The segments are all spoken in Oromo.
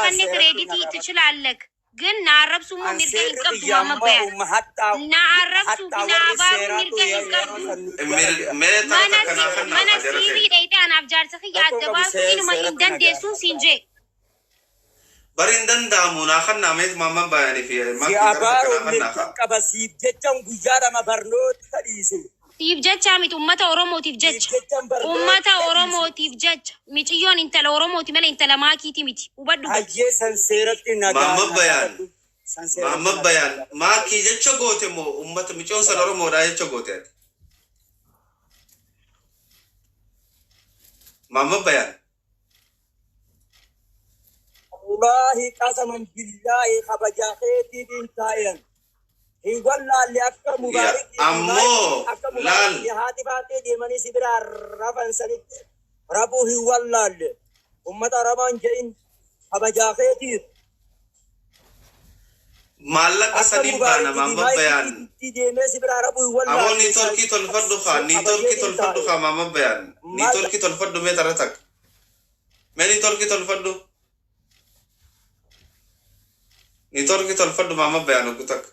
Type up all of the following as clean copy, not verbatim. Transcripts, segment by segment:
Ammaa kanne seeratti na kireeditii gaafadhu. ትችላለህ ግን na arrabsuu immoo An mirga hin seerri qabdu kiyya Maamma ammoo Bayaan. umma hattaa Na arrabsuu hattaa fi na warri abaaruu seeraatu mirga hin yeroo qabdu. san nu jala jira. Mee tara Mana takka naa si kennaa mana kaa jara siirii keenya. dhayitee anaaf jaarsa kiyya Rakkoo adda qabu baasuu inuma hin seeratti na dandeessuun gaafadha. siin jee. Bari hin danda'amu naa kennaa mee Maamma Bayaanii fi Si Makkii tara takka abaaruu naa kennaa mirga kaa. qaba siif jechan guyyaa lama barnoota dhiise. Siif jecha miti ummata Oromootiif Siif jecha. jechan Ummata barnoota dhiise. Oromootiif jecha. Miciyyoon intala Oromooti malee intala maakiiti miti. Hubadhu gadi. Hayyee san seeratti na Maamma Bayaan gaafadhu. San seeratti Maamma na Bayaan gaafadhu. maakii jecha goote moo ummata micoon san Oromoodhaa jecha goote ati? Maamma Bayaan. Wallaahi qasaman billaahi kabajaa keetiitiin taa'an. Hin wallaalle akka Yaa mubaarikii fi maayikii ammoo akka laal mubaarikii haati baatee deemanii si biraa rafan sanitti rabuu hin wallaalle. Ummata Oromoon jedhin kabajaa keetiif maallaqa akka saniin baana mubaarikii fi Maamma maayikii Bayaan. deemee si biraa rabuu hin Ammoo wallaalle. niitoorkii tolfadhu kaa niitoorkii Kabajeetiin tolfadhu taa'e. kaa Maamma Bayaan. Maal Niitoorkii tolfadhu mee tara takka. Mee niitoorkii tolfadhu. Niitoorkii tolfadhu Maamma Bayaan oggu takka.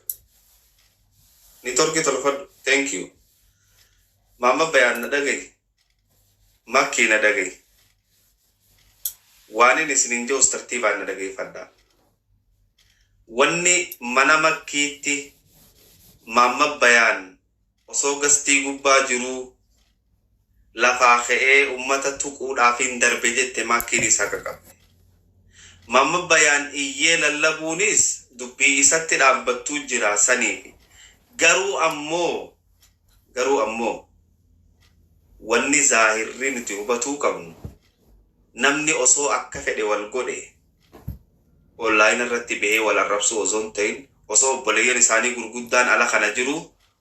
Niitoorkii tolfadhu. Thank you. Maamma Bayaan na dhagayi. Makkii na dhagayi. Waan inni isiniin jedhus tartiibaan na dhageeffadhaa. Wanni mana makkiitti Maamma Bayaan osoo gastii gubbaa jiruu lafaa ka'ee ummata tuquudhaaf hin darbe jette makkiin isaa qaqabde. Maamma Bayaan iyyee lallabuunis dubbii isatti dhaabbattuu jira saniif. Garuu ammoo wanni zaahirri nuti hubatuu qabnu namni osoo akka fedhe wal godhe onlaayina irratti bahee wal arrabsuu osoo hin ta'in osoo obboleeyyan isaanii gurguddaan ala kana jiru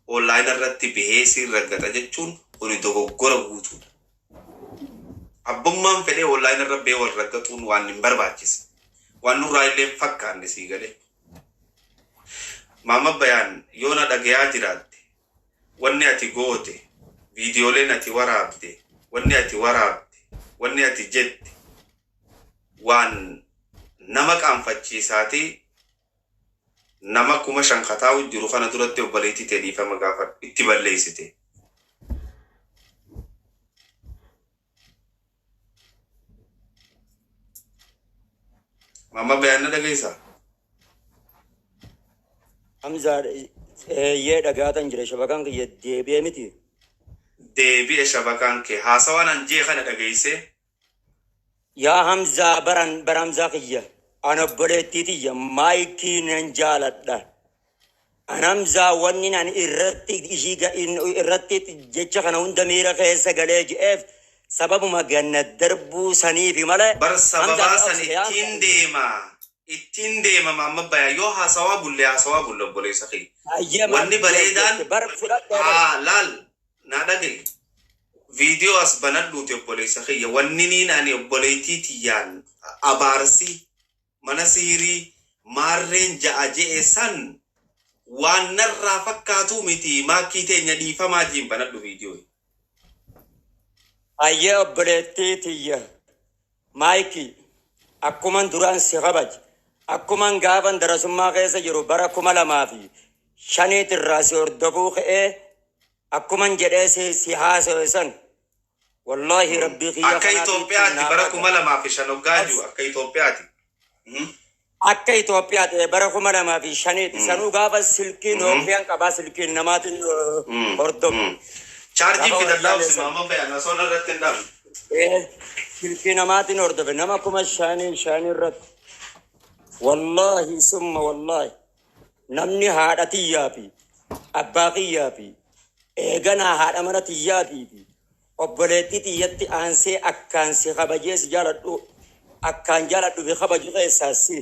onlaayina irratti bahee siin raggata jechuun kuni dogoggora guutuudha. Abbummaan fedhee onlaayina irra bahee wal raggatuun waan hin barbaachisne. Waan nurraa illee hin fakkaanne sii galee. Maamma Bayaan yoo na dhagayaa jiraatte wanni ati goote viidiyooleen ati waraabde wanni ati waraabde wanni ati jette waan nama qaanfachiisaati nama 5,000 kataa'u jiru kana duratti obboleettii ta'e dhiifama gaafadhu itti balleessite. Maamma Bayaan na dhageessaa? Hamzaa eeyyee dhagaatan jira shabakaan kiyya deebi'ee miti. Deebi'e shabakaan kee haasawaan an jee kana dhageessee Yaa Hamzaa baran bara Hamzaa kiyya an obboleettii tiyya maayikii nan jaaladha. An Hamzaa wanni an irratti ishii irratti jecha kana hunda miira keessa galee je'eef sababuma ganna darbuu saniifi malee bar Hamzaa sababaa mee san obsi yaa ittiin deema ittiin deema Maamma Bayaan yoo haasawaa bulle haasawaa bulle obboleessa kiyya. Hayyee Wanni maal bareedaan jette bar fudhadhee bar. haa laal naa dhagaye. Viidiyoo as banadhuuti obboleessa kiyya. Wanni niin ani obboleettii tiyyaan abaarsi mana siirii maarreen ja'a je'e san waan narraa fakkaatuu miti maakkii teenya dhiifamaa jiin banadhu viidiyoo. Hayyee obboleettii tiyya maayikii akkuman duraan si kabaje akkuman gaafan darasummaa keessa jiru bara 2005 irraa si hordofuu ka'ee akkuman jedhee si haasawe san wallaahi rabbii kiyya Akka kanaatiitti Itoophiyaatti naa bara raga. 2005 hoggaa jiru akka Itoophiyaatti. Akka Itoophiyaatti bara 2005 sanuu gaafa silkii Nookiyaan qabaa silkiin namaatiin hordofu. Chaarjii Gaafa fidadhaa wallaalee obsi san. Maamma Bayaan osoo irratti hin dhaabne. Silkii namaatiin hordofe nama 5,000 irratti. Wallaahi summa wallaahi namni haadha tiyyaa fi abbaa kiyyaa fi eeganaa haadha mana tiyyaatii fi obboleettii tiyyatti aansee akkaan si kabajee si jaaladhu akkaan jaaladhu fi kabaju keessaa si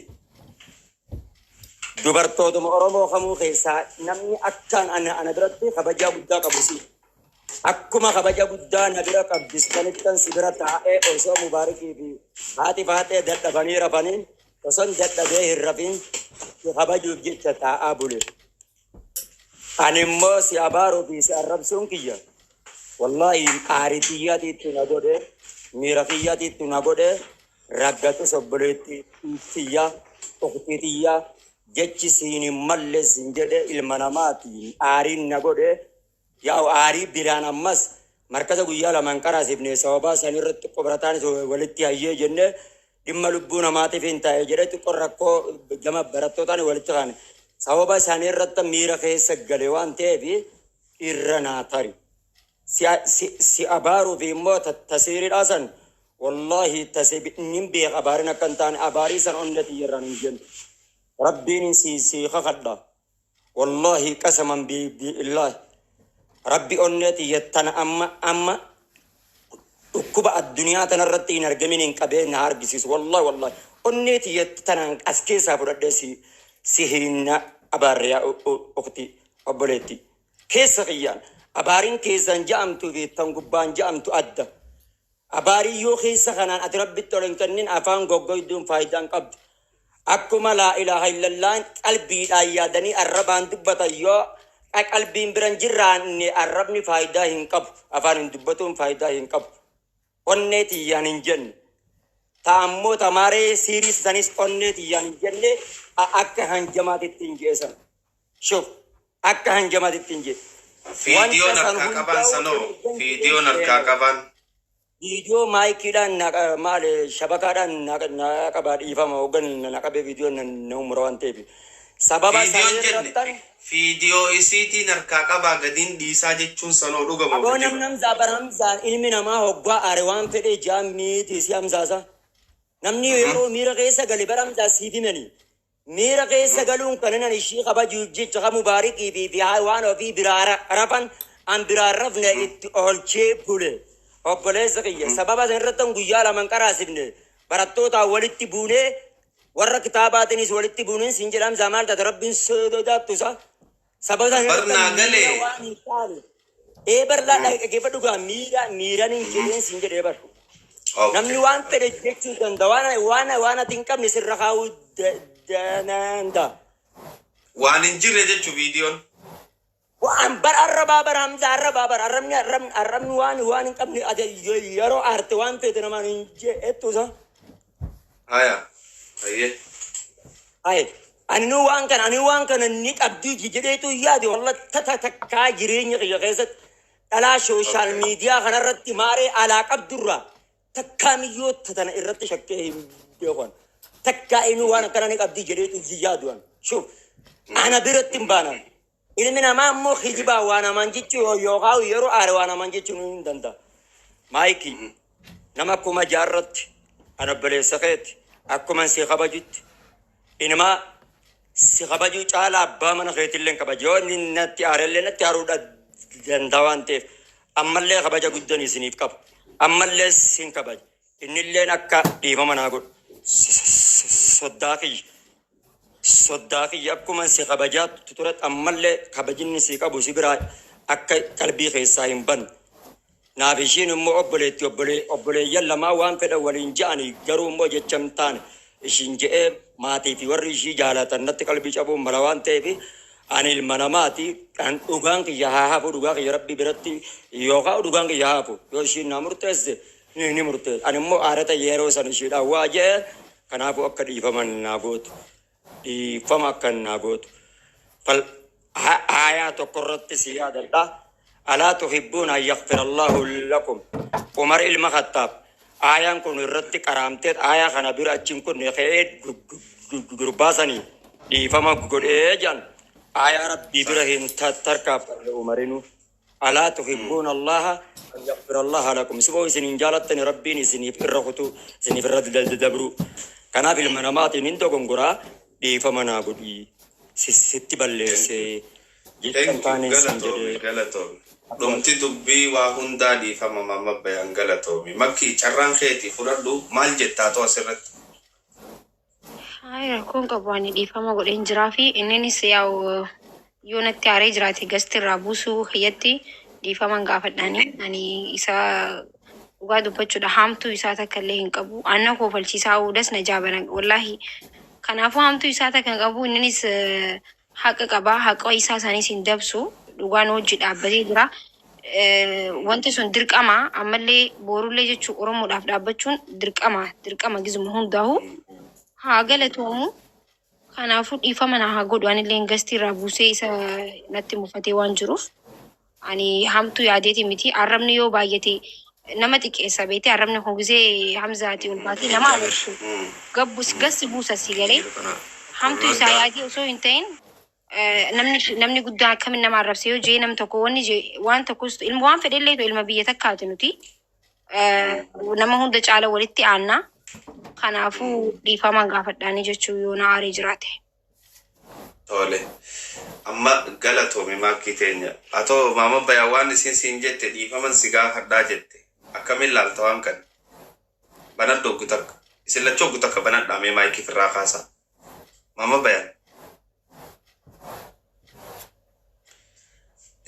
dubartootuma Oromoo kamuu keessaa namni akkaan ana biratti kabajaa guddaa qabu si. Akkuma kabaja guddaa na bira qabdi sanittan si bira taa'ee osoo mubaarikii fi haati faaxee dadhabanii rafaniin osoo dadhabee hin rafin si kabajuuf jecha taa'aa bule. Ani immoo si abaaruu fi si arrabsuun kiyya. Wallaahi aarii xiyyaatiitti na godhe miira kiyyaatiitti na godhe. Raggatus obboleettii tiyyaa, ukhtii tiyyaa, jechi siin hin malle siin jedhe ilma namaatiin aariin na godhe. Yaa'u aarii biraan ammas markaza guyyaa lamaan qaraasifne sababaa san irratti qorataanis walitti hayyee jenne dhimma lubbuu namaatiif hin taa'e jedhe xiqqoo rakkoo gama barattootaan walitti kaane. Sababa isaanii irratti miira keessa gale waan ta'eef irra naa tari. Si abaaruu fi immoo tasiiriidhaa san wallaahi nin beeka abaariin akka hin taane abaarii san onnee tiyyarraan hin jennu. Rabbiin si kakadha. Wallaahi qasaman billaahi. Rabbi onnee tiyya tana amma amma dhukkuba addunyaa tanarratti hin argamin hin qabee na argisiisu. Wallaahi wallaahi onnee tiyya tanaan as keessaa fudhadhee si hin abaarre yaa ukhti obboleetti. Keessa kiyyaan abaariin keessaan ja'amtuu fi tan gubbaan ja'amtu adda. Abaarii yoo keessa kanaan ati Rabbitti ol hin kennin afaan goggoyduun faayidaa hin qabdu. Akkuma laa ilaaha illallaan qalbiidhaan yaadanii arrabaan dubbatan yoo qalbiin biran jirraanne arrabni faayidaa hin qabu. Afaan hin dubbatuun faayidaa hin qabu. Onnee tiyyaan hin jenne. Ta ammoo tamaaree siirii sanis onnee tiyyaan hin jenne akka hanjamaatitti hin jeesan. Shuf akka hanjamaatitti hin jee. Fiidiyoon Wanta san harkaa qaban hundaa'u sanoo ergan fiidiyoon jedhee harkaa seene. qaban. Viidiyoo maayikiidhaan maal shabakaadhaan na qabaa dhiifama hoggan na qabee viidiyoon na umura waan ta'eef. Sababa Fiidiyoon san jenne irrattan fiidiyoo isiitiin harkaa qabaa gadiin dhiisaa jechuun sanoo dhugamoo aboo kijiba? namni Hamzaa bar Hamzaan ilmi namaa hoggaa aare waan fedhe jaan miiti si Hamzaasa. Namni yeroo miira keessa gale bara Hamzaa siif himani. Miira keessa galuun kanan ishii kabajuuf jecha ka Mubaarikii fi waan ofii biraa rafan an biraa rafne itti oolchee bule. Obboleessa kiyya sababa san irratti guyyaa lamaan qaraasifne barattootaan walitti buunee warra kitaabaatiinis walitti buuneen siin jedha Hamzaa maal taate Rabbiin sodaattu isa. Sababa san irratti Barnaa miira galee. waan hin taane. Ee barlaa dhaggeeffadhu gaa miira miiran hin jedheen siin jedhee bar. Namni waan fedhe jechuu danda'a. Waan ati hin qabne sirra kaa'uu danda'a. Waan hin jirre jechuu viidiyoon. Waan bar arrabaa bar Hamza arrabaa bar arrabni arrabni arrabni waan hin qabne ati yeroo aarte waan feete namaan hin jettu isa. Haya. Hayyee. Aye. Ani waan kana ni qabdii jedheetu yaade walla tata takkaa jireenya kiyya keessatti dhalaa social media kanarratti maaree alaa qabdurraa takkaa miyyoo tana irratti shakkee hin beekan. Takkaa inni waan akkana ni qabdii jedheetu yaadu an. Shuf ana biratti hin baanan. Ilmi namaa immoo kijibaa waa namaan jechuu yookaan yeroo aare waa namaan jechuun hin danda'a. Maayikii nama akkuma jaarratti an obboleessa keeti akkuma si kabajutti inuma si kabajuu caalaa abbaa mana keetillee hin kabaja. Yoo inni natti aarellee natti aaruudha danda'a waan ta'eef ammallee kabaja guddan isiniif qaba. Ammallee sin kabaja. Innilleen akka dhiifama naa godhu. Soddaa kiyya. Soddaa kiyya akkuma si kabajaa turetti ammallee kabajinni si qabu si biraa akka qalbii keessaa hin banne. Naaf ishiin immoo obboleetti obboleeyyan lamaa waan fedhan waliin ja'anii garuu immoo jecha hin taane ishiin je'ee maatii fi warri ishii jaalatan natti qalbii cabuun mala waan ta'eef ani ilma namaati kan dhugaan kiyya haa hafu dhugaa kiyya Rabbi biratti yookaan dhugaan kiyya haa hafu yoo ishiin naa murteesse ni murteesse ani immoo aarata yeroo san ishiidhaan waa je'e kanaafuu akka dhiifaman naa gootu dhiifama akka naa gootu. Fal aayaa tokko irratti si yaadadha. Alaa tuhibbuuna an yaghfira Allahu lakum. Umar ilma Khattaab aayaan kun irratti qaraamteet aayaa kana bira achiin kun ka'ee gurbaa sanii dhiifama godhee jedhan aayaa Rabbii bira hin tarkaanfanne Umarinu. Alaa tuhibbuuna Allaha an yaghfira Allaha lakum. Siboo isin hin jaalattani Rabbiin isiniif irra kutu isiniif irra dabru. Kanaaf ilma namaatiin hin dogongoraa dhiifama naa godhii sitti balleessee jecha hin Thank you. taane sin Galatoomi. jedhee. Galatoomi. Dhumti dubbii waa hundaa dhiifama mama bayaan galatoomi. Makki carraan keeti fudhadhu maal jettaa ta'u asirratti? Hayi rakkoon qabu ani dhiifama godheen jiraa fi inninis yaa'u yoo natti aaree jiraate gasti irraa buusuu kiyyatti dhiifaman gaafadhaani ani isa dhugaa dubbachuudha haamtuu isaa takka illee hin qabu anna koofalchiisaa uudas na jaabana wallaahi kanaafuu haamtuu isaa takka hin qabu inninis haqa qabaa haqa isaa sanis hin dabsu dhugaan hojii dhaabbatee jira. Wanti sun dirqama ammallee boorullee jechuu Oromoodhaaf dhaabbachuun dirqama dirqama gizuma hundaa'u haa galatoomu. Kanaafuu dhiifama na haa godhu, anillee gastii irraa buusee isa natti mufatee waan jiruuf ani hamtuu yaadeeti miti. Arrabni yoo baay'ate nama xiqqeessa beete, arrabni kun gisee Hamzaati ol baatee nama arrabsu gabbus gassi buusa si galee hamtuu isaa yaadee osoo hin ta'in, namni guddaan akkamiin nama arrabse yoo jee nam tokko wanni jee waan tokkos ilma waan fedhellee ta'u ilma biyya takkaati nuti nama hunda caala walitti aanna. Kanaafuu dhiifamaan gaafadhaanii jechuu yoo na aaree jiraate. Tole. Amma galatoomi maakkii teenya. Atoo maama bayaa waan isin siin jette, dhiifaman si gaafadhaa jette. Akkamiin laalta waan kana? Banadhu oggu takka. Isin lachuu oggu takka banadhaa mee maayikii firraa kaasaa. Maama bayaan.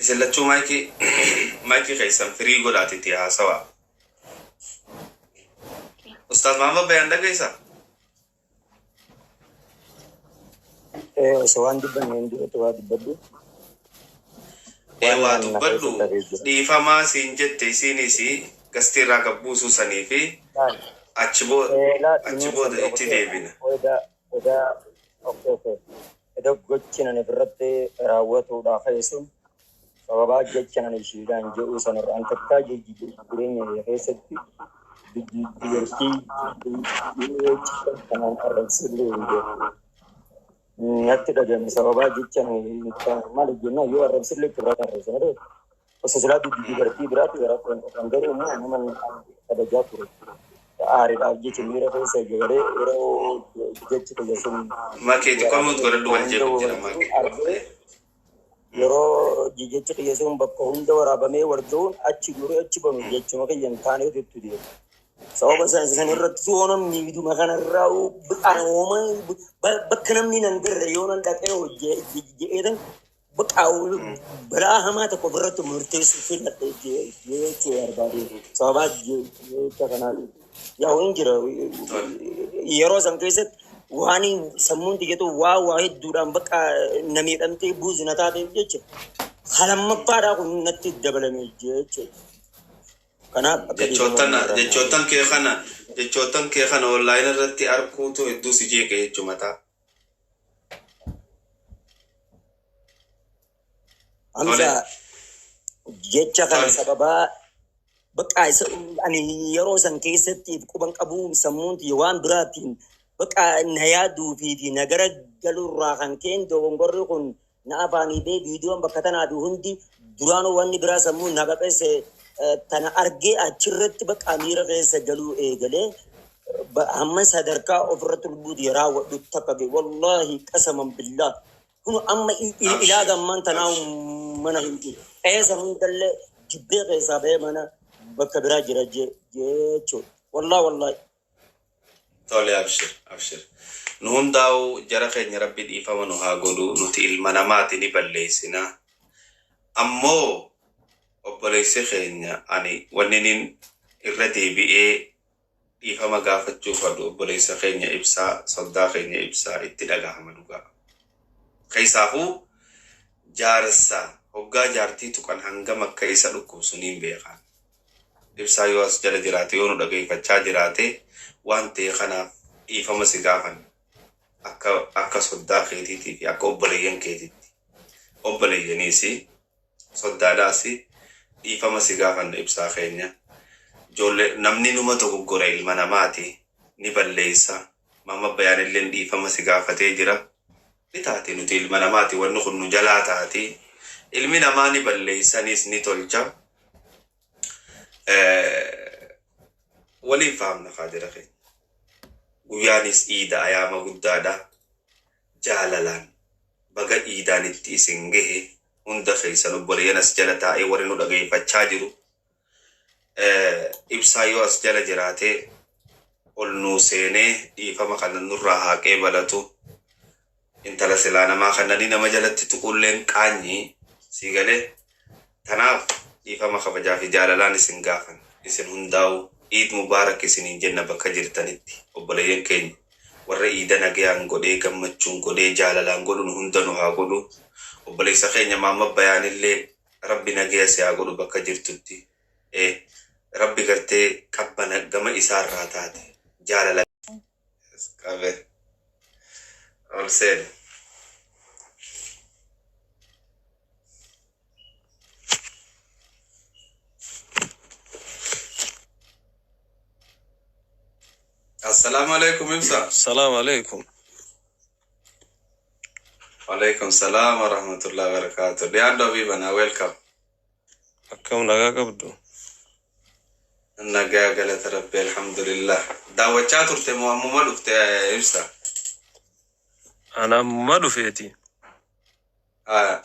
Isin lachuu maayikii keessan firii godhaatitti haasawaa. Ustaaz Maama bayaan dhageessaa? Osoo waan dubbanne hin duratti waa dubbadhu. Ee Waan waa na dubbadhu. keessatti hafee jira. Dhiifamaa siin jette isiinis gastii irraa gabbuusuu sanii fi achi booda achi booda itti deebina. Odaa okay. Eda gochi nan ofirratti raawwatuudhaaf sun sababaa jecha nan ishiidhaan jedhu sanarra an takkaa jireenya keessatti dubartii kanaan arrabsillee hin beeku. Natti dhagame sababaa jecha maal jennaan yoo arrabsillee irratti arrabsan malee osoo silaa dubartii biraatti kan garuu immoo nama kabajaa ture. Aariidhaaf jecha miira keessa galee yeroo jechi kiyya sun Makee xiqqoomuut godhadhu, wal jeequ jira makee. Argee yeroo jechi kiyya sun bakka hunda waraabamee wal ga'uun achi guree achi banu jechuma kiyya hin taaneetu itti deema. Sababa san irratti yoo namni miduma kanarraa anooma bakka namni nan garre yoo nan dhaqee hojjeetan bakka balaa hamaa tokko ofirratti murteessuu filadhe jechuu barbaade. Sababaa jecha kanaa yaa hin jira yeroo san keessatti waan sammuun xiyyatu waa hedduudhaan bakka na miidhamtee buusi na taateef jecha halamaffaadhaa kun natti dabalame jechuudha. Kanaaf akka Jechoottan kee kana online irratti arguutu hedduu si jeeqe jechuu mataa. Hamza, jecha kana sababaa bakka isa ani yeroo san keessatti quban qabuu sammuun tiyya waan biraatiin bakka na yaaduu fi na gara galuurraa kan ka'een dogongorri kun na afaanii bee viidiyoon bakka tanaa fi hundi duraanuu wanni biraa sammuu na baqeesse tana argee achirratti bakka miira keessa galuu eegalee hamma sadarkaa ofirratti lubbuuti raawwadhu takka ga'e. Wallaahi, qasaman billaa, kun amma ilaa gammaan tanaa mana hin jiru eessa hundallee jibbee keessaa ba'ee mana bakka biraa jira jechuudha, wallaahi wallaahi. Tole, abshir abshir. Nu hundaa'u jara keenya rabbi dhiifama nu haa godhu, nuti ilma namaati ni balleessina. Ammoo obboleessi keenya ani wanni nin irra deebi'ee dhiifama gaafachuu fadhu obboleessa keenya ibsaa, soddaa keenya ibsaa itti dhagahama dhugaa. Keessaafuu jaarsa hoggaa jaartii tuqan hangam akka isa dhukkubsu niin beekan. Ibsaa yoo as jala jiraate, yoo nu dhageeffachaa jiraate, waan ta'e kanaaf dhiifama si gaafan akka soddaa keetiitii fi akka obboleeyyan keetiitti. Obboleeyyaniis soddaadhaas dhiifama si gaafanna ibsaa keenya. Ijoollee namni numa dogoggora, ilma namaati ni balleessa. Mama bayaanillee dhiifama si gaafatee jira. Ni taate, nuti ilma namaati, wanni kun nu jalaa taati. Ilmi namaa ni balleessanis ni tolcha. Waliin faamna kaa jira keenya. Guyyaanis iida ayaama guddaadha. Jaalalaan baga iidaan itti isin gahe hunda keessan obboleeyyan as jala taa'ee warri nu dhageeffachaa jiru. Ibsaa yoo as jala jiraatee ol nuu seenee dhiifama kana nurraa haaqee balatu. Intala silaa namaa kananii nama jalatti tuqulleen qaanyii sii galee. Tanaaf dhiifama kabajaa fi jaalalaan isin gaafan. Isin hundaa'u Iid Mubaarak isiniin jenna bakka jirtanitti obboleeyyan keenya. Warra iida nagayaan godhee, gammachuun godhee, jaalalaan godhu nu hunda nu haa godhu. Obboleessa keenya maamma bayaanillee Rabbi nagaya si haa godhu bakka jirtutti. Rabbi gartee qabbana gama isaarraa taate jaalala qabe ol seeni. Assalaamu alaikum, Ibsa. Salaam alaikum. Walaikum salaam wa rahmatullahi wa barakatuh. Dhiyaadhu Habiibana, welcome. Akkam, nagaa qabdu? Nagaa, galata Rabbi, alhamdulillah. Daawwachaa turte moo ammuma dhufte, Ibsa? Ana ammuma dhufeeti. Haa.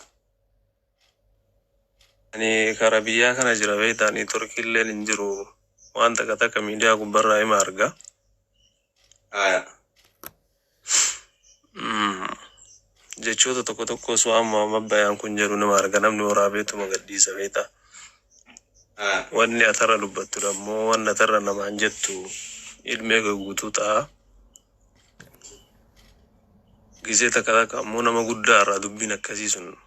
Ani kara biyyaa kana jira beektaa, Turkiilleen hin jiru. Waan takka takka miidiyaa gubbarraa hima arga. Haa. Jechoota tokko tokkos waan Muhammad Bayaan kun jedhu nama arga, namni waraabeetuma gadhiisa beektaa. Haa. Wanni atarra dubbattu ammoo wanni atarra namaan jettu ilmee guutuu ta'a. Gisee takka takka ammoo nama guddaa irraa dubbiin akkasii sun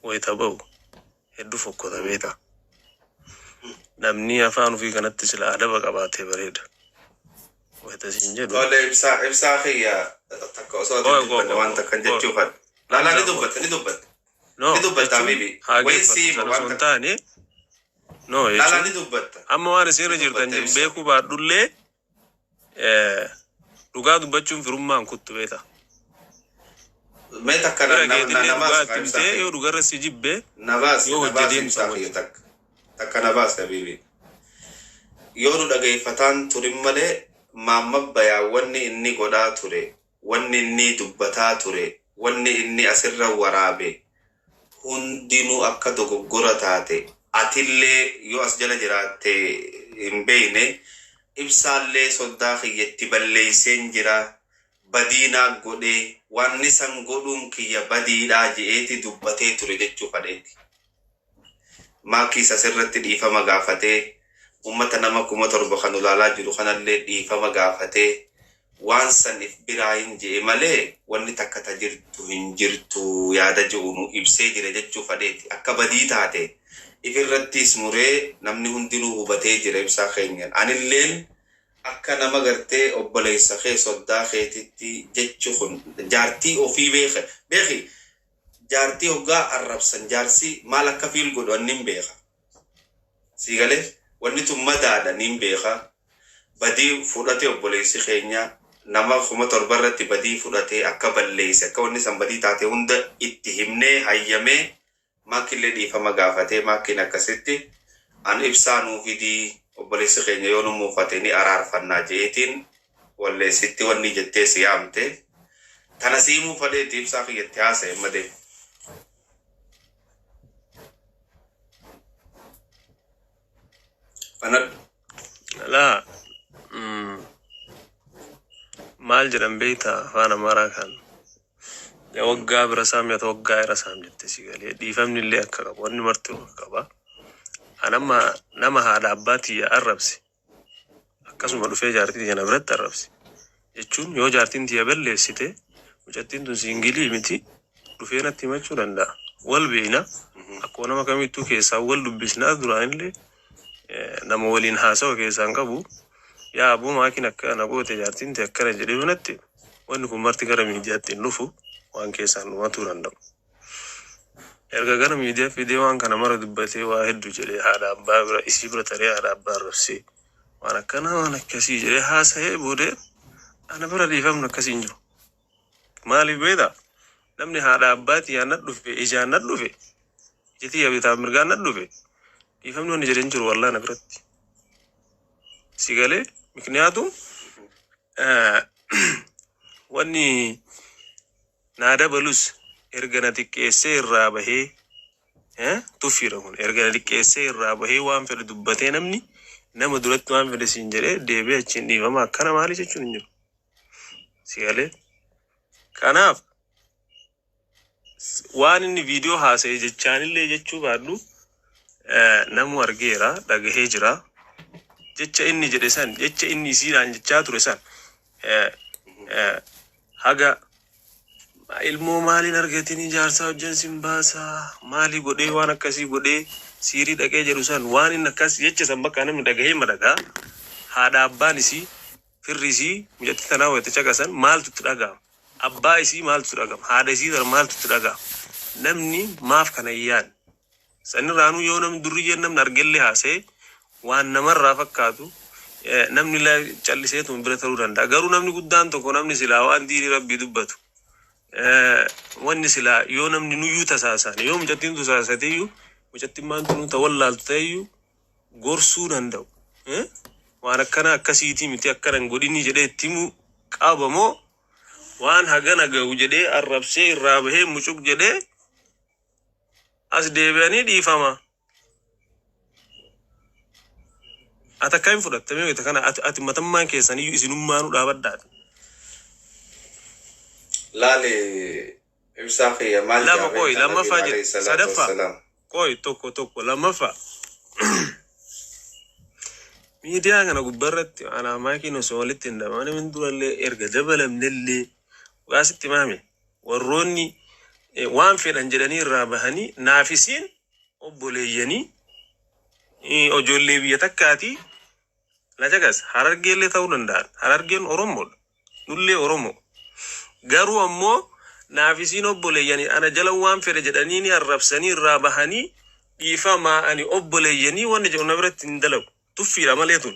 wayita ba'u hedduu fokkota beektaa. Namni afaan ofii kanatti sila adaba qabaatee bareeda. Wayita siin jedhu. Tole, Ibsaa, Ibsaa kiyya, takka osoo ati Qoy hin dubbanne waan takkan jechuu fadha. Laalaa, ni dubbatta, ni dubbatta. No, Ni dubbatta jechuun habibi. haa Wayi geeffattu siima sana waan osoo hin takka. taane, no, Laalaa, jechuun ni dubbatta. amma waan isin irra Ni jirtan dubbatta, Ibsa. beekuu baadhullee, dhugaa dubbachuun firummaan kuttu beeta. Mee takka Bira na keetillee na dhugaa baas itti ibsaa himtee kiyya. yoo dhugarra si jibbe Na baas yoo na hojii baas deemsa ibsaa wajji. kiyya, takka. Takka na baas, habibi. Yoo nu dhageeffataan turin malee, Maamma Bayaa wanni inni godhaa ture, wanni inni dubbataa ture, wanni inni asirra waraabe hundinuu akka dogoggora taate, atillee yoo as jala jiraatte hin beeyne, Ibsaallee soddaa kiyyatti balleeyseen jira, badiinaa godhee, wanni san godhuun kiyya badiidhaa je'eeti dubbatee ture jechuu fadheeti. Maakiis asirratti dhiifama gaafatee, ummata nama 7,000 kan ulaalaa jiru kanallee dhiifama gaafatee, waan san if biraa hin je'e malee wanni takka ta jirtu hin jirtu yaada je'u nu ibsee jira jechuu fadheeti. Akka badii taate ifirrattis muree namni hundinuu hubatee jira, Ibsaa keenyan. Anilleen akka nama gartee obboleessa kee soddaa keetitti jechi kun jaartii ofii beeke beeki, jaartii hoggaa arrabsan jaarsi maal akka feel godhu annin beeka. Sii galee, wanni tun madaadha, nin beeka. Badii fudhate obboleessi keenya, nama 7,000 irratti badii fudhate, akka balleesse, akka wanni san badii taate hunda itti himnee hayyamee, maakillee dhiifama gaafatee, maakiin akkasitti an Ibsaa nuu fidii, obboleessi keenya yoo nu muufate ni araarfannaa je'eetiin walleessitti wanni jettee si yaamte tana sii muufadheeti, Ibsaa kiyyatti haasa'e madee. Banadhu. Laa, maal jedhan beektaa, afaan Amaaraa kan waggaa bira saam yaa waggaa irra saam jette, si galee, dhiifamni illee akka qabu, wanni marti akka qaba. An amma nama haadha abbaa tiyya arrabse, akkasuma dhufee jaartii tiyya na biratti arrabse jechuun, yoo jaartiin tiyya balleessite, mucattiin tun single miti, dhufee natti himachuu danda'a. Wal beeyna, akkuma nama kamittuu keessaa wal dubbisnaa, duraanillee nama waliin haasawa keessaan qabu. Yaa aboo, maakiin akka na goote, jaartiin tiyya akkana jedhee natti, wanni kun marti gara miidiyaatti hin dhufu, waan keessaan dhumatuu danda'u. Erga gara miidiyaa fidee waan kana mara dubbatee, waa hedduu jedhee, haadha abbaa bira isii bira taree haadha abbaa arrabsee, waan akkanaa waan akkasii jedhee haasa'ee boodee, ana bira dhiifamni akkasii hin jiru. Maaliif beektaa? Namni haadha abbaa tiyyaan na dhufe, ijaan na dhufe, ija tiyya bitaa mirgaan na dhufe, dhiifamni wanni jedhee hin jiru wallaa na biratti. Si galee, mikniyaatu wanni naa dabalus erga na xiqqeessee irraa bahee, tuffiidha kun, erga na xiqqeessee irraa bahee waan fedhe dubbatee, namni nama duratti waan fedhe siin jedhee deebi'ee achiin dhiifama akkana maali jechuun hin jiru. Si galee, kanaaf waan inni viidiyoo haasa'e jechaanillee jechuu baadhu, namu argeera, dhagahee jira. Jecha inni jedhe san, jecha inni isiidhaan jechaa ture san, haga Ilmoo maaliin argatini jaarsaa hojjan sin baasaa maalii godhee waan akkasii godhee siirii dhaqee jedhu san waan inni akkas jecha san bakka namni dhagahee madaqaa haadha abbaan isii firri isii mucattii tanaa wayita caqasan maaltu itti dhaga'ama? Abbaa isii maaltu itti dhaga'ama? Haadha isii tana maaltu itti dhaga'ama? Namni maaf kana hin yaadne? Sanirraanuu yoo namni durriyyeen namni argellee haasa'e waan namarraa fakkaatu namni calliseetuma bira ta'uu danda'a. Garuu namni guddaan tokko namni silaa waan diinii rabbii dubbatu wanni silaa yoo namni nuyyuu tasaasaan yoo mucattiin tasaasateeyyuu mucattiin maantu nu tawallaaltu ta'eyyuu gorsuu danda'u. Waan akkana akkasiitii miti akkana hin godhinii jedhee itti himuu qaba moo waan hagana gahu jedhee arrabsee irraa bahee mucuq jedhee as deebi'anii dhiifama. Ati akkamiin fudhattamee wayita kana ati matammaan keessaniyyuu isinummaanuu dhaabadhaati. Laali ibsaa kiyya maal Lama jaa qoy beektaa lammaffaa nabiin jedhe alayhi salaatu sadaffaa wassalaam. qoy tokko tokko lammaffaa miidiyaa kana gubbaarratti anaa maakiin osoo walitti hin dabamne min durallee erga dabalamnellee dhugaasitti maame warroonni waan fedhan jedhanii irraa bahanii naafisiin obboleeyyanii ijoollee biyya takkaatii na caqas harargeellee ta'uu danda'an harargeen oromoodha nullee oromoo garuu ammoo naafisiin obboleeyyanii ana jala waan fedhe jedhanii ni arrabsanii irraa bahanii dhiifamaa ani obboleeyyanii wanni jedhu na biratti hin dalagu tuffiidha malee tun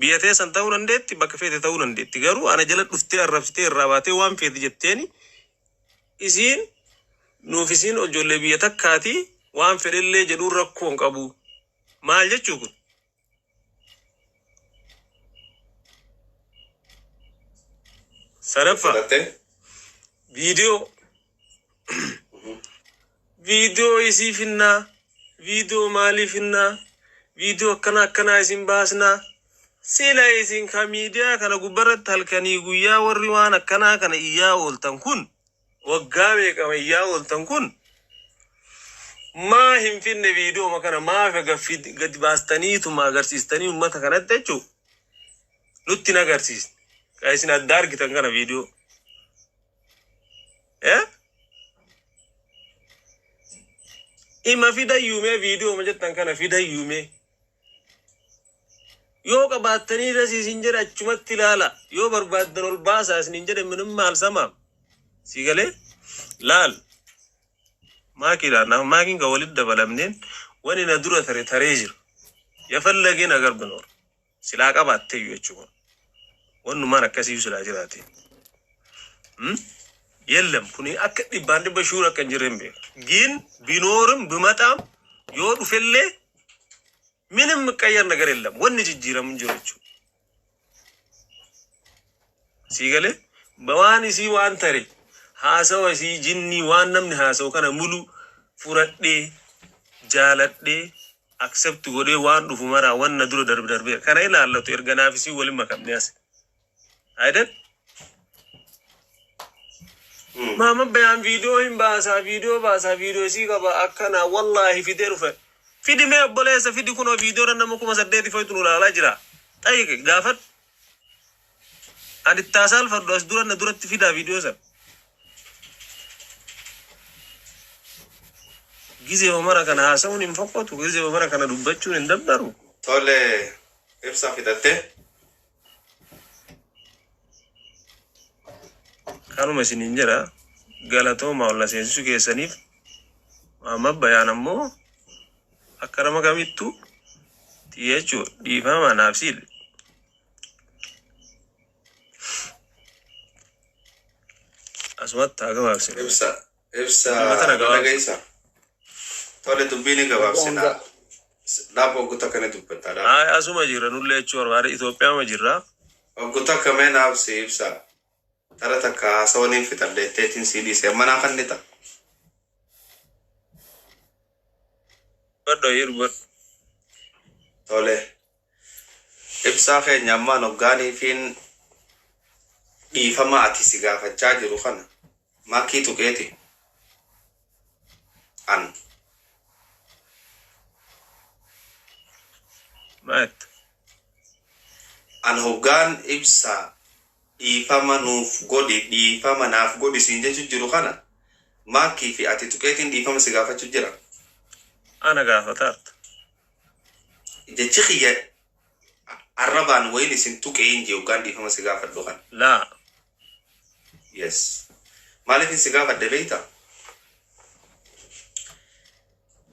biyya teessan ta'uu dandeetti bakka feete ta'uu dandeetti garuu ana jala dhuftee arrabsitee irraa baatee waan feete jetteeni isiin nuuf isiin ijoollee biyya takkaatii waan fedhellee jedhuun rakkoo hin qabu maal jechuu kun sadaffaa Fudhattee? Viidiyoo isii finnaa viidiyoo maalii finnaa viidiyoo akkana akkanaa isin baasnaa sila isin ka miidiyaa kana gubbarratti halkanii guyyaa warri waan akkanaa kana iyyaa ooltan kun waggaa meeqama iyyaa ooltan kun maa hin finne viidiyooma kana maaf gadi baastaniituma agarsiistanii ummata kanatti jechuu nutti hin agarsiisne ka isin adda argitan kana viidiyoo ima fidayyuumee viidiyooma jettan kana fidayyuumee yoo qabaattanii rasiisin jedhe achumatti ilaala yoo barbaaddan ol baasaa isinin jedhe minim maal samaam si galee laal maakiidha maakiin ka walitti dabalamneen wani na dura tare taree jira yafallagee nagar binoor silaa qabaatteeyyu jechuudha wannumaan akkasiiyu silaa jiraate የለም ኩኒ akka dhibbaan dhibba shuur akka hin jirre hin beeku ግን ቢኖርም ብመጣም yoo dhufellee ምንም የሚቀየር ነገር የለም wanni jijjiiramu hin jiru jechuudha sii galee waan isii waan tare haasawa isii jinnii waan namni haasawu kana mulu fudhadhee jaaladhee accept godhee waan dhufu maraa wanna dura darbe darbee kana ilaallatu erga naaf isii waliin makamne as አይደል Maama bayaan viidiyoo hin baasaa viidiyoo baasaa viidiyoo isii qaba akkana wallaahi fidee dhufe fidi mee obboleessa fidi kunoo viidiyoodha nama 8000 foytu nu ilaalaa jira xayiqe gaafadhu ani itti alfadhu as dura na duratti fidaa viidiyoo sana gizee mara kana haasa'uun hin fokkatu gizee mara kana dubbachuun hin dabbaru Tole ibsaa fixattee? Kanuma isiniin jedha galatooma olla seensisuu keessaniif maama bayaan ammoo akka nama kamittuu xiyyeechuu dhiifama naaf siile. Asumatti haa gabaabsinu. Ibsa ibsa Uummata na gabaabsa. dhageessa. Tole dubbii ni gabaabsina. Dhaaba oggu takka ni dubbatta. Dhaaba. Haa asuma jirra nullee jechuu barbaade Itoophiyaama jirra. Oggu takka mee naaf si ibsa. Tara takka haasawaniin fixadheetteetiin si dhiise manaa kan ni ta'a. Badho dubbadhu. Tole. Ibsaa keenya ammaan hoggaaniifiin dhiifama ati si gaafachaa jiru kana makii tuqeeti. An Maat. An hoggaan ibsaa Dhiifama nuuf godhi, dhiifama naaf godhi siin jechu jiru kana Maakii fi ati tuqeetiin dhiifama si gaafachuu jira. Ana gaafataarta. Jechi kiyya arrabaan wayin isin tuqee hin jiru hoggaan dhiifama si gaafadhu kana. Laa. Yes. Maaliif si gaafadhe beektaa?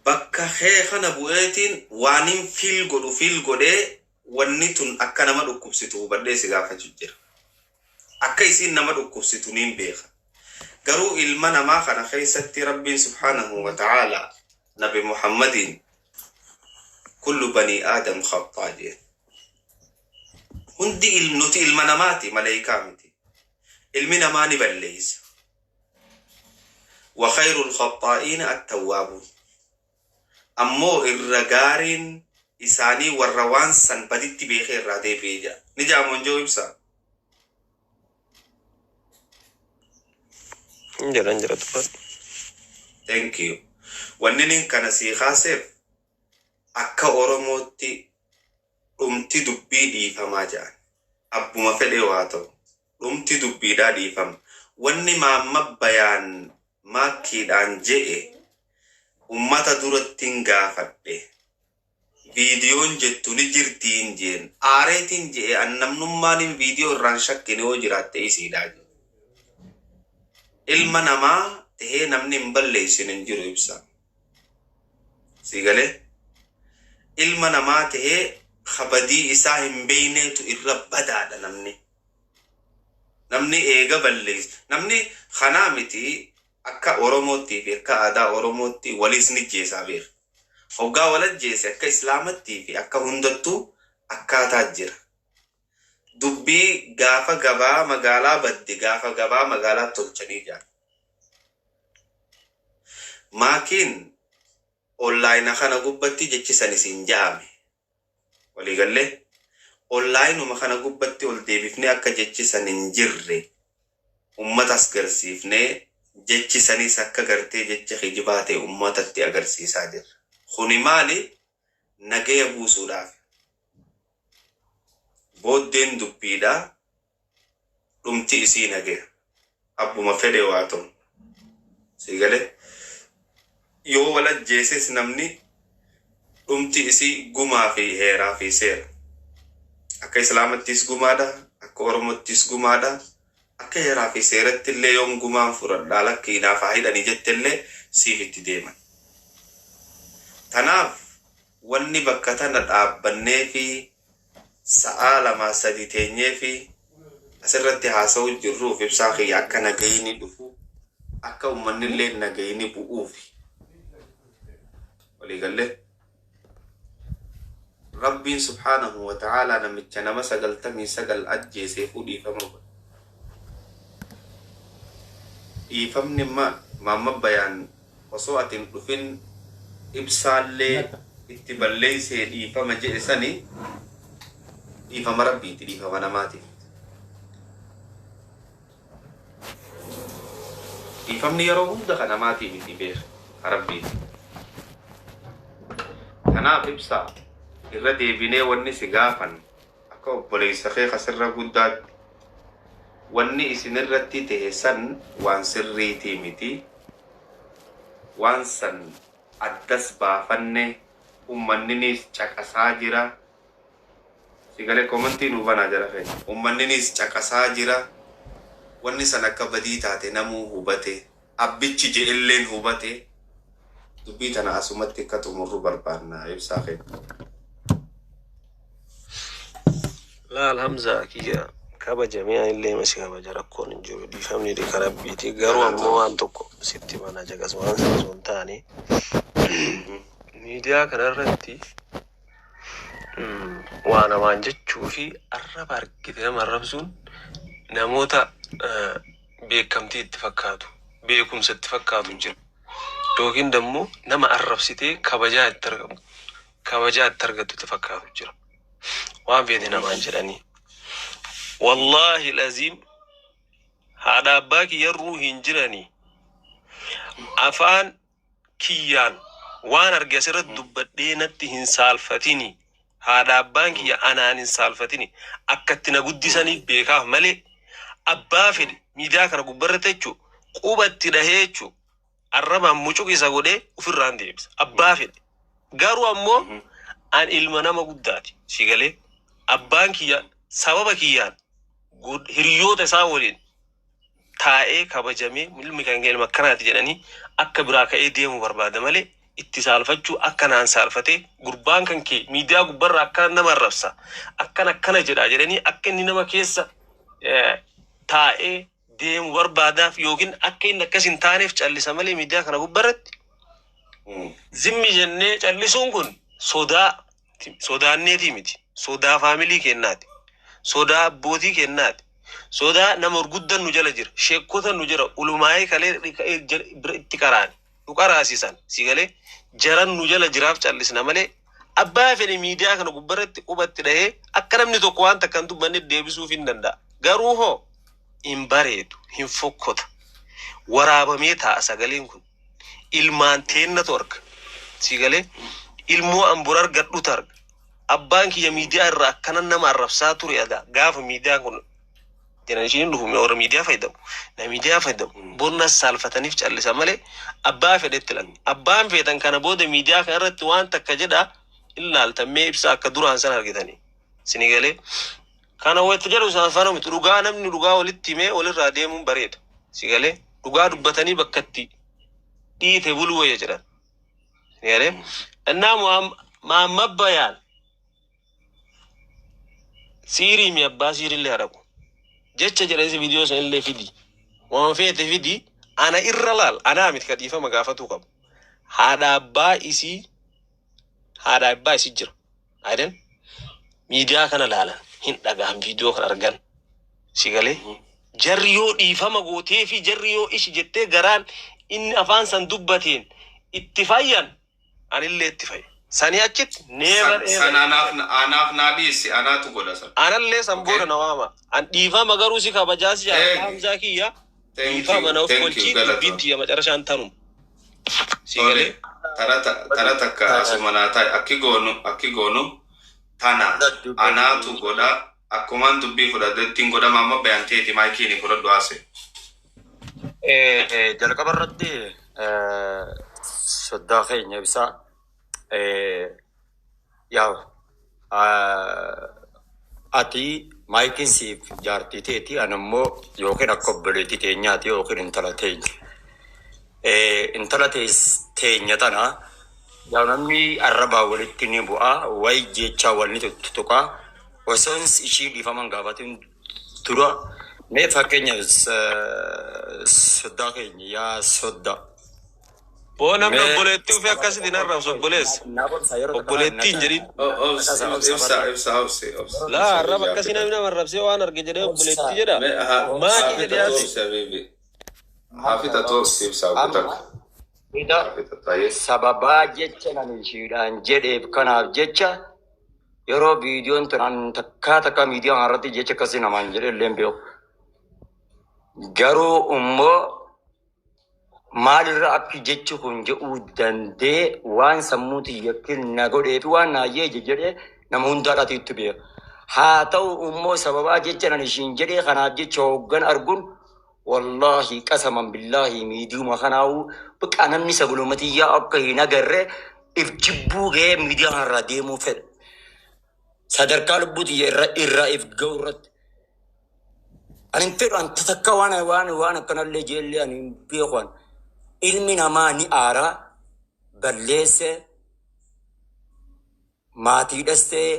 Bakka kee kana bu'eetiin waanin fiil godhu fiil godhee wanni tun akka nama dhukkubsitu hubadhee si gaafachuu jira. Akka isiin nama dhukkubsitu niin beeka. Garuu ilma namaa kana keessatti Rabbiin subhaanahu wa ta'ala Nabi Muhammadiin kullu banii aadam khaxaa jeen. Hundi nuti ilma namaati, maleeyikaa miti. Ilmi namaa ni balleeysa. Wa khayrul khaxaa'iina attawwaabuun. Ammoo irra gaariin isaanii warra waan san baditti beekee irraa deebi'ee jira. Ni jaamoon jiru ibsa. Hin jedhan jira tuffadhu. Thank you. Wanni nin kana sii kaaseef akka Oromootti dhumti dubbii dhiifamaa jedhan. Abbuma fedhee waa ta'u. Dhumti dubbiidhaa dhiifama. Wanni maamma bayaan maakkiidhaan je'e ummata duratti hin gaafadhe. Viidiyoon jettu ni jirtiin jeen. Aareetiin je'e an namnummaan hin viidiyoo irraan shakkine yoo jiraatte isiidhaa jedhe. Ilma namaa tahee namni hin balleessine hin jiru ibsa. Sii galee? Ilma namaa tahee kabadii isaa hin beeyneetu irra badaadha namni. Namni eega balleessa. Namni kanaa miti akka Oromootti fi akka aadaa Oromootti waliis ni jeesaa beeka. Hoggaa wal ajjeese akka Islaamattii fi akka hundattuu akkaataa jira. Dubbii gaafa gabaa magaalaa badde gaafa gabaa magaalaa tolchanii jira. Maakiin onlaayina kana gubbatti jechi san isin ja'ame. Waliigallee onlaayinuma kana gubbatti ol deebifnee akka jechi san hin jirre ummatas agarsiifnee jechi sanis akka gartee jecha kijibaa ta'e ummatatti agarsiisaa jirra. Kuni maali? Nagaya buusuudhaaf. Booddeen dubbiidhaa dhumti isii nagaya. Abbuma fedhe waa ta'u. Siigalee yoo wal ajjeeses namni dhumti isii gumaa fi heeraa fi seera. Akka Islaamattis gumaadha, akka Oromottis gumaadha, akka heeraa fi seeratti illee yoon gumaan fudhadhaa lakki naaf haa hidhanii jette illee siif itti deeman. Tanaaf wanni bakka tana dhaabbannee fi sa'aa 2-3 teenyee fi asirratti haasa'uu jirruuf ibsaa kiyya akka nagayini dhufu akka uummanni illee nagayini bu'uufi. Waliigallee Rabbiin subhaanahu wa ta'aalaa namicha nama 99 ajjeeseefuu dhiifama godhe. Dhiifamni maamma bayaan osoo ati hin dhufin ibsaallee itti balleessee dhiifama jedhe sani dhiifama Rabbiiti, dhiifama namaatiif. Dhiifamni yeroo hunda kan namaatii miti beeka, kan Rabbiiti. Kanaaf ibsaa irra deebinee wanni si gaafan akka obboleessa kee kasirra guddaatti wanni isinirratti ta'e san waan sirriitii miti. Waan san addas baafanne uummanninis caqasaa jira. Sigalee komantii nuu banaa jara keenya. Uummanninis caqasaa jira. Wanni san akka badii taate namuu hubate. Abbichi je'elleen hubate. Dubbii tana asumatti akka xumurru barbaanna ibsaa keenya. Laal Hamza kiyya kabajamee anillee masi kabaja rakkoon hin jiru dhiifamni ka Rabbiiti garuu ammoo waan tokko sitti mana caqas waan sana osoo hin taane miidiyaa kanarratti waa namaan jechuu fi arraba argite nama arrabsuun namoota beekamtii itti fakkaatu beekumsa itti fakkaatu jira yookiin dammoo nama arrabsitee kabajaa itti argamu kabajaa itti argattu itti fakkaatu jira waan feete namaan jedhanii. Wallaahi laziim haadha abbaa kiyyarruu hin jiranii afaan kiyyaan waan arge asirratti dubbadhee natti hin saalfatini. Haadha abbaan kiyya anaan hin saalfatini. Akka itti na guddisaniif beekaaf malee Abbaa fedhe miidiyaa kana gubbarratti jechuu qubatti dhahee jechuu arrabaan mucuq isa godhee ofirraan deebisa. Abbaa fedhe. Garuu ammoo an ilma nama guddaati. Si galee abbaan kiyya sababa kiyyaan hiriyoota isaa waliin taa'ee kabajamee ilmi kan ilma akkanaati jedhanii akka biraa ka'ee deemu barbaada malee itti saalfachuu akka naan saalfatee gurbaan kan kee miidiyaa gubbarraa akkana nama arrabsa akkana akkana jedha jedhanii akka inni nama keessa taa'ee deemu barbaadaaf yookiin akka inni akkas hin taaneef callisa malee miidiyaa kana gubbarratti zimmi jennee callisuun kun sodaa sodaanneetii miti, sodaa faamilii kennaati, sodaa abbootii kennaati, sodaa nama gurguddan nu jala jira, sheekota nu jira, ulumaayee kalee bira itti qaraani nu qaraasisan, si galee jaran nu jala jiraaf callisna malee abbaa fedhe miidiyaa kana gubbarratti qubatti dhahee akka namni tokko waan takka hin dubbanne deebisuuf hin danda'a. Garuu hoo hin bareedu, hin fokkota, waraabamee taa'a sagaleen kun, ilmaan teennatu arga, si galee ilmoo an bor argadhutu arga. Abbaan kiyya miidiyaa irraa akkana nama arrabsaa ture adaa gaafa miidiyaan kun jedhan ishiin dhufu warra miidiyaa fayyadamu na miidiyaa fayyadamu bornas saalfataniif callisa malee abbaa fedhetti lan abbaan feetan kana booda miidiyaa kana irratti waan takka jedha ilaaltan mee ibsa akka duraan san argitanii sini galee kana wayita jedhu isaan faana miti. Dhugaa namni dhugaa walitti himee walirraa deemuun bareeda, si galee dhugaa dubbatanii bakka itti dhiite buluu wayya jedhan, si galee innaa Muhammad Bayaan siirii mi abbaa siirillee hadhaqu jecha jedhanii viidiyoo san illee fidi, waan feete fidi, ana irra laal. Anaa miti ka dhiifama gaafatuu qabu, haadha abbaa isii, haadha abbaa isii jira ayiden miidiyaa kana laalan hin dhagahan, viidiyoo kan argan, si galee jarri yoo dhiifama gootee fi jarri yoo ishi jettee garaan inni afaan san dubbateen itti fayyan anillee itti fayya. Sanii achitti never ever. San anaaf naa dhiisi, anaatu godha san. Anallee san booda na waama. An dhiifama garuu si kabajaa si jaalladha Hamzaa kiyya. Thank Dhiifama you, na of thank you, kolchii galatoom. dubbiin tiyya macarashaan tanuma. Si Tole, galee. tara takka asuma naa ta'i, akki goonu tana anaatu godha, akkumaan dubbii fudhadhe ittiin godhama. Amma bayanteeti maayikiin fudhadhu haase. Jalqaba irratti soddaa keenya ibsaa yaa ati maayikiin siif jaartii teeti, ani immoo yookiin akka obboleettii teenyaati yookiin intala teenya. Intala teenya tana yaa namni arrabaa walitti ni bu'a, wayi jechaa walni tuttuqaa, osoo ishii dhiifaman gaafatin dura mee fakkeenyaaf soddaa keenya, yaa soddaa. Boo namni Mee obboleettii ofii akkasitti hin arrabsu, obboleessa. Obboleettii hin jedhin. Ibsa, ibsa, obsi, obsi. Laa arraba akkasii namni nama arrabsee waan arge jedhee obboleettii jedha. Maaki jedhee Haa haase. fixatu, obsi habibi. Haa fixatu, obsi, ibsa takka. Haa fixatu, ayyee. Sababaa jecha nan ishiidhaan jedheef kanaaf jecha yeroo viidiyoon tun an takkaa takkaa miidiyaa irratti jecha akkasii namaan jedhe illee hin beeku. Garuu immoo maalirra akki jechi kun jedhuu dandee waan sammuu xiyyakin na godhee fi waan naayyee jedhee nama hundaadhaatu itti beeka. Haa ta'u immoo sababaa jecha nan ishiin jedhee kanaaf jecha hooggan arguun wallaahi qasaman billaahi miidiyuma kanaa'uu biqaa namni sagulumatiyyaa akka hin agarre if jibbuu ga'ee miidiyaa kanarraa deemuu fedha. Sadarkaa lubbuu xiyya irra if ga'u irratti. Ani hin fedhu, an takka waan akkanallee jeellee ani hin beeku an. Ilmi namaa ni aara, balleesse, maatiidhas ta'e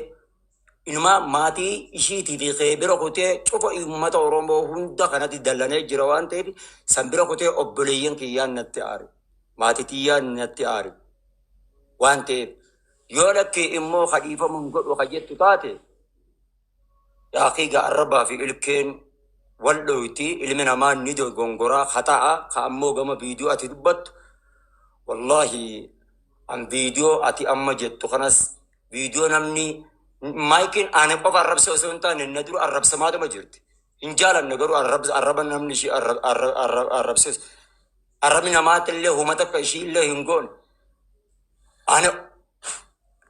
inumaa maatii ishiitii fi kee bira kutee cufa uummata Oromoo hunda kanatti dallanee jira waan ta'eef san bira kutee obboleeyyan kiyyaan natti aare. Maatii tiyyaan natti aare. Waan ta'eef yoo lakkee immoo kadhiifamu hin godhu ka jettu taate yaaqii arrabaa fi ilkeen wal dhoyti, ilmi namaa ni dogongoraa hata'a. Ka ammoo gama viidiyoo ati dubbattu, wallaahi an viidiyoo ati amma jettu kanas viidiyoo namni maayikiin ana qofa arrabsa osoo hin taane na dura arrabsamaatuma jirti. Hin jaalanne garuu arraba namni ishii arrabses arrabni namaatti illee huma takka ishii illee hin goone. Ana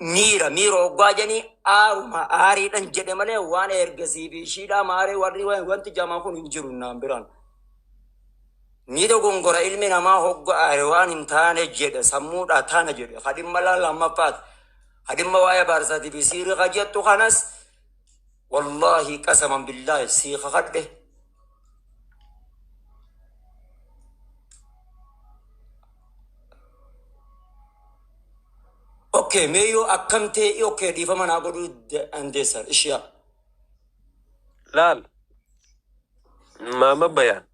Miira hoggaa jedhanii aaruma aariidhaan jedhe malee waan ergasii fi ishiidhaa maaree warri wanti jamaa kun hin jiru naan biraan. Ni dogongora ilmi namaa hogga aare waan hin taane jedhe sammuudhaa taana jedhe hadhimma lammaffaati. Hadhimma waa'ee baarsaatii fi siirii kajettu kanas wallaahi qasaman billaahi sii kakadhe. Okay, mee yoo akkam ta'e okay dhiifama naa godhuu dandeessan ishiyaa. Laal maama bayaan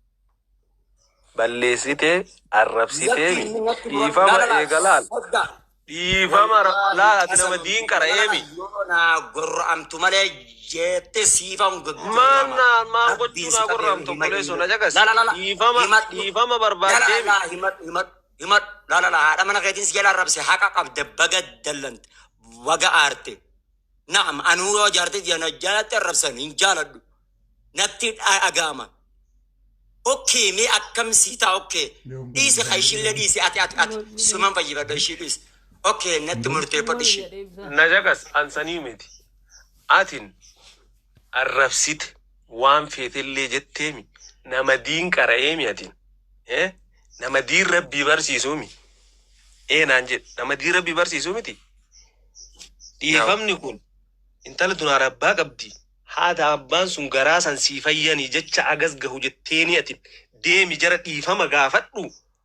balleessitee arrabsitee Lakki inni natti mura. dhiifama Laala laa eega laal sodda. dhiifama laal Wallaahi ati nama qasaman diin qara eemi. yoo naa gorra'amtu malee jettee siifan Maan gaggorrama. naa maan Rabbiin gochuu si naa qabee gorramtu hima obboleessoo inni. na jagas Laala laala dhiifama himadhu. dhiifama Laala barbaaddeemi. laa himadhu himadhu himadhu. Laala laa haadha mana keetiin si jala arrabse haqa qabde baga dallante baga aarte. Naam anuu yoo jaarte jana jalatti arrabsan hin jaaladhu. Natti dhaga'ama. Okay, mee akkam sii ta'a okay. Dhiisi ka ishiillee dhiisi ati ati ati suman fayyifadha ishii dhiisi. Okay, natti murteeffadhu ishii. Na jagas ansanii miti. Atin arrabsite waan feetellee jetteemi nama diin qara'eemi atin. Eh? Nama diin rabbii barsiisuumi. Ee naan jedhe nama diin rabbii barsiisuu miti. Dhiifamni kun intala dunaa abbaa qabdi. Haadha abbaan sun garaa san sii fayyanii jecha agas gahu jetteeni atin deemi jara dhiifama gaafadhu.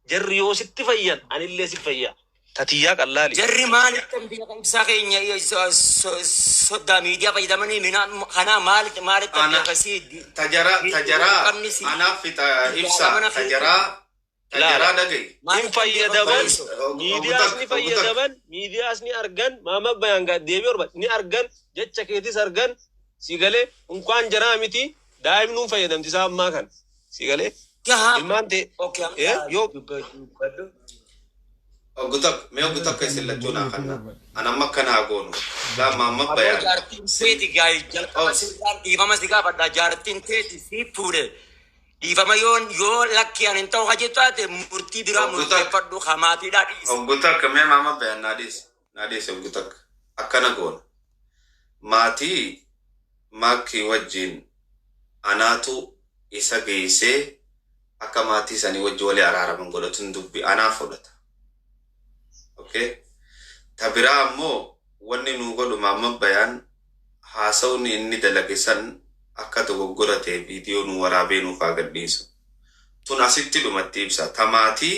Jarri yoo sitti fayyan anillee si fayya. Tatiyyaa qallaali. Jarri maalitti ibsaa keenya soddaa miidiyaa fayyadamanii kanaa maalitti maalitti Ana akkasii tajara tajaraa qabni si anaaf fixa ibsa mana tajaraa tajaraa Laala. dhaga'i. Hin maalitti fayyadaman barbaachisa. miidiyaas ni Ogutak ogutak fayyadaman miidiyaas ni argan maama bayaan deebii orba ni argan jecha keetis argan si galee unkaan jaraa miti daa'imnuun fayyadamti isaa ammaa kana si galee Gahaa. ilmaan ta'e Okay, eh, yoo dubbadhu. ogutak mee ogutak isin lachuu naa kanna. An amma akkanaa goonu. Laa maamma Aboo bayaan. jaartiin teeti gaa'e jalqaba Obs. sirraan dhiifama si gaafadha jaartiin teeti si fuudhe. Dhiifama yoo yoo lakki ani hin ta'u hajji taate murtii biraa Ogutak murteeffadhu hamaatiidhaa dhiisi. ogutak mee maamma bayaan naa dhiisi. Naa dhiisi ogutak akkana goona. Maatii maakkii wajjin anaatu isa geessee akka maatii sanii wajji walii araaraman godhatun dubbi anaa fudhata. Okay? Ta biraa ammoo wanni nuu godhu maamma bayaan haasawni inni dalage san akka dogoggora ta'e viidiyoo nu waraabee nuuf haa gadhiisu. Tun asitti dhumatti ibsa. Ta maatii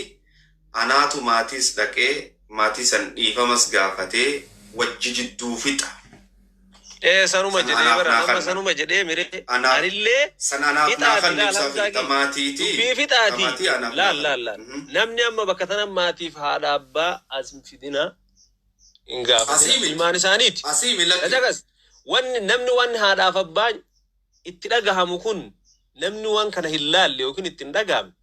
anaatu maatiis dhaqee maatii san dhiifamas gaafatee wajji jidduu fixa. ee sanuma San jedhee anaaf bara naa amma kanna. sanuma jedhee miree Anaaf anillee san anaaf naa fixaati kanna laal ibsaa hamzaa fi ta kiyya maatiitii dubbii ta fixaati maatii anaaf naa laal kanna. laal laal Mhm. namni amma bakka tana maatiif haadha abbaa as hin fidina hin gaafatina Asii miti. ilmaan isaaniiti. Asii mi lakki. Ajagas wanni namni waan haadhaaf abbaan itti dhagahamu kun namni waan kana hin laalle yookiin itti hin dhagahamne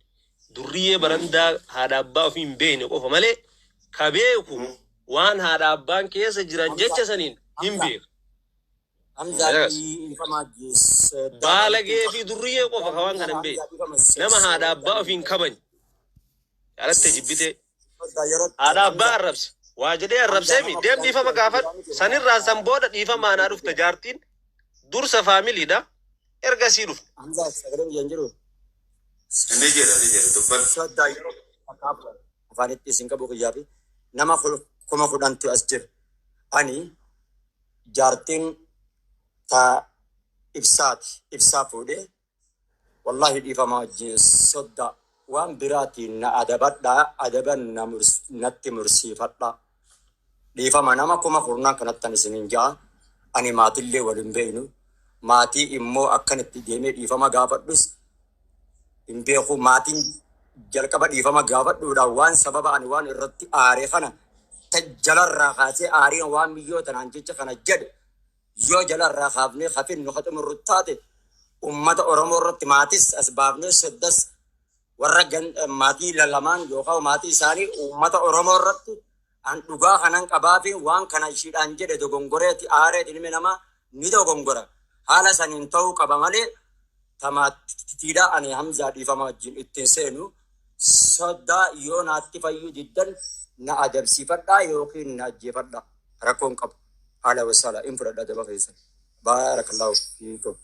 durriyyee barandaa haadha abbaa ofii hin beekne qofa malee ka beeku Mhm. waan haadha abbaan keessa jiran Hamza jecha saniin hin Hamza beeku. Hamza Ajagas dhiifama soddaa baalagee fi durriyyee qofa ka waan kana hin beekne Hamza dhiifama nama haadha abbaa soddaa ofii hin kabajne jaalatte jibbitee soddaa yeroo haadha abbaa Hamza arrabse waa jedhee Hamza arrabsee mi nama deem dhiifama gaafadhu kudhan sanirraan san booda dhiifama anaa dhufte jaartiin dursa faamiliidha ergasii dhufte. Hamza sagaleen hin jiru. Inni jira ni jira dubbadhu. Soddaa yeroo afaanitti isin qabu kiyyaa fi nama 10,000tu as jira. Ani jaartiin ta ibsaati. Ibsaa fuudhee wallahi dhiifama wajjin soddaa waan biraatiin na adabadhaa adaban na natti mursiifadhaa. Dhiifama nama 10,000 kanattan isinin ja'a. Ani maatillee waliin beeknu. Maatii immoo akkanatti deemee dhiifama gaafadhus hin beeku. Maatiin jalqaba dhiifama gaafadhuudhaan waan sababa ani waan irratti aaree kana ta jalarraa kaasee aariin waan miyyoo tanaan jecha kana jedhe yoo jalarraa kaafnee hafinnu haxumurru taate ummata Oromoo irratti maatis as baafnee soddas warra maatii lamaan yookaan maatii isaanii ummata Oromoo irratti an dhugaa kanan qabaa fi waan kana ishiidhaan jedhe dogongoreeti aareeti ilmi namaa ni dogongora. Haala saniin ta'uu qaba malee tamaatiidha ani Hamzaa dhiifama wajjin ittiin seenu soddaa yoo naatti fayyuu diddan na adabsiifadhaa yookiin na ajjeefadhaa. Rakkoon qabu. Haala wasaala in fudhadha daba keessa. Baarakallaahu fiikum.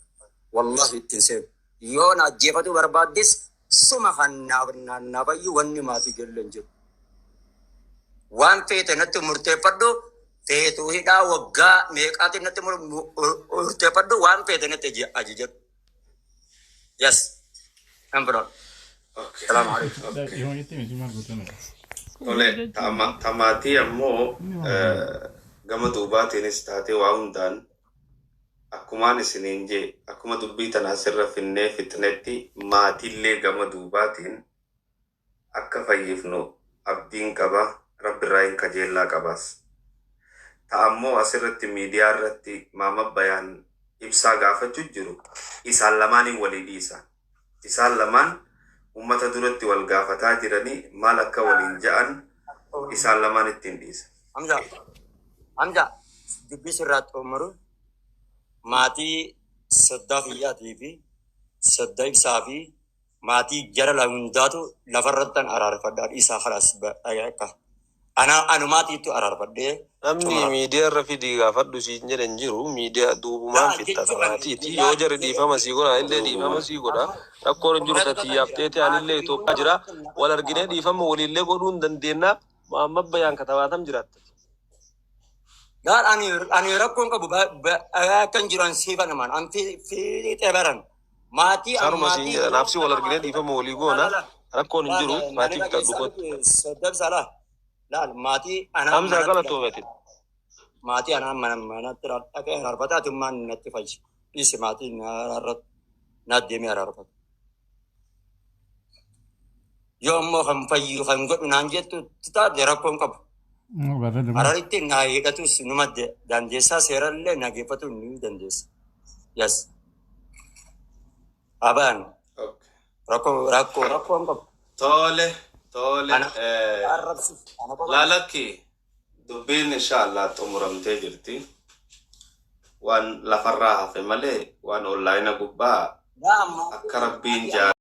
Wallahi ittiin seenu. Yoo na ajjeefatu barbaaddis suma kan naaf iyyuu wanni maatii gelle hin jiru. Waan feete natti murteeffadhu, feetuu hidhaa waggaa meeqaatiin natti murteeffadhu, waan feete natti ajajadhu. Yes. Hin fudhadhu. Okay. Salaamu alaikum. Okay. Tole, tamaatii ammoo gama duubaatiinis taatee waa hundaan akkumaan isiniin jee, akkuma dubbii tana asirra finnee fixnetti, maatiillee gama duubaatiin akka fayyifnu abdiin qaba, rabbirraa hin kajeellaa qabaas. Ta ammoo asirratti miidiyaa irratti maama bayaan ibsaa gaafachuu jiru isaan lamaaniin walii dhiisa. Isaan lamaan ummata duratti wal gaafataa jiranii maal akka waliin ja'an isaan lamaan ittiin dhiisa. Hamza, Hamza, dubbii sirraa xumuru, maatii soddaa kiyyaatii fi soddaa ibsaa fi maatii jara hundaatu lafarrattan araarfadhaa dhiisaa kalaas akka ana anumaatiitu araarfadhee Namni xumura. Miidiyaa irra fidii gaafadhu siin jedhan jiru, miidiyaa duubumaan Laa fixxata jechuun maatiiti. Yoo jari dhiifama sii godha illee dhiifama sii godha. Rakkoon hin jiru, tatiyyaaf teete anillee Itoophiyaa jira. Wal arginee dhiifama waliillee godhuu hin dandeenya. Muhammad Bayaan katabaatam jiraatta. Gaal ani rakkoon qabu akkan jiru an siifa namaan an fiixee baran maatii an Saruma siin maatii jedha. Naafsi wal arginee dhiifama walii goona. Rakkoon hin jiru, maatii fixadhu kottu. Sodda ibsaa laal laal maatii anaa Hamzaa manatti galatoomati. Maatii anaa mana manatti dhaqee araarfata, atummaan natti fayyi dhiisi, maatii na deemee araarfata. Yoo ammoo kan fayyu kan godhu naan jettu taate rakkoon qabu. Hararitti na hidhatus numa dandeessaa, seerallee na geeffatu ni dandeessa. Yes. Abaan Okay. rakkoo hin qabu. Tole, tole. Ana arrabsu ana qofa. Laalakki dubbiin inshallah xumuramtee jirti. Waan lafarraa hafe malee waan onlaayina gubbaa Yaa maatii akka rabbiin maatii jaa